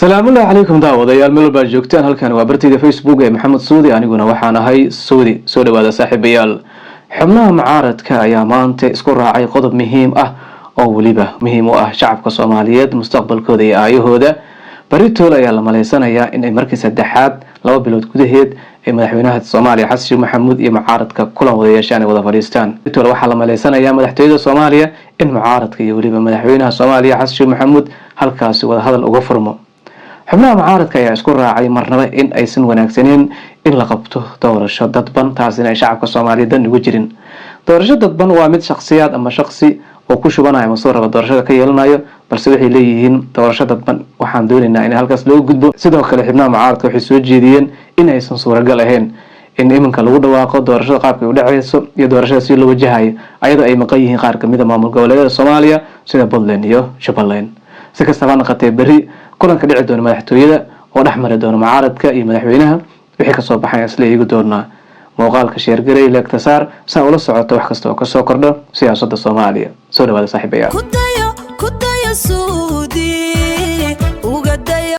Salaamullahi calaykum daawadayaal, meel walbaad joogtaan. Halkan waa bartayda Facebook ee Maxamed Suudi, aniguna waxaan ahay Suudi. Soo dhawaada, saaxiibayaal. Xubnaha mucaaradka ayaa maanta isku raacay qodob muhiim ah oo weliba muhiim u ah shacabka Soomaaliyeed, mustaqbalkooda iyo aayahooda. Baritool ayaa la maleysanayaa in ay markii saddexaad 2 bilood gudaheed ay madaxweynaha Soomaaliya Xasan Sheekh Maxamuud iyo mucaaradka kulan wada yeeshaan, ay wada fadhiistaan. Baritool waxaa la maleysanayaa madaxtooyada Soomaaliya in mucaaradka iyo weliba madaxweynaha Soomaaliya Xasan Sheekh Maxamuud halkaasi wada hadal uga furmo. Xubnaha mucaaradka ayaa isku raacay marnaba in aysan wanaagsaneyn in la qabto doorasho dadban, taasina ay shacabka Soomaaliya dan ugu jirin. Doorasho dadban waa mid shakhsiyaad ama shaksi oo ku shubanayo ama soo raba doorashada ka yeelanayo, balse waxay leeyihiin doorasho dadban waxaan doonaynaa in halkaas loo gudbo. Sidoo kale xubnaha mucaaradka waxay soo jeediyeen in aysan suuragal ahayn in iminka lagu dhawaaqo doorashada qaabkay u dhaceyso iyo doorashada si loo wajahayo, ayadoo ay maqan yihiin qaar kamid a maamul goboleedyada Soomaaliya sida Puntland iyo Jubbaland. Si kastaba noqotee, berri kulanka dhici doona madaxtooyada oo dhex mari doona mucaaradka iyo madaxweynaha, wixii kasoo baxay isla eegi doonaa. Muuqaalka share garey, like-ta saar, saa ula socoto wax kasta oo kasoo kordho siyaasadda Soomaaliya. Soo dhawaada, saaxiibayaal. Ku dayo, ku dayo Suudi uga dayo.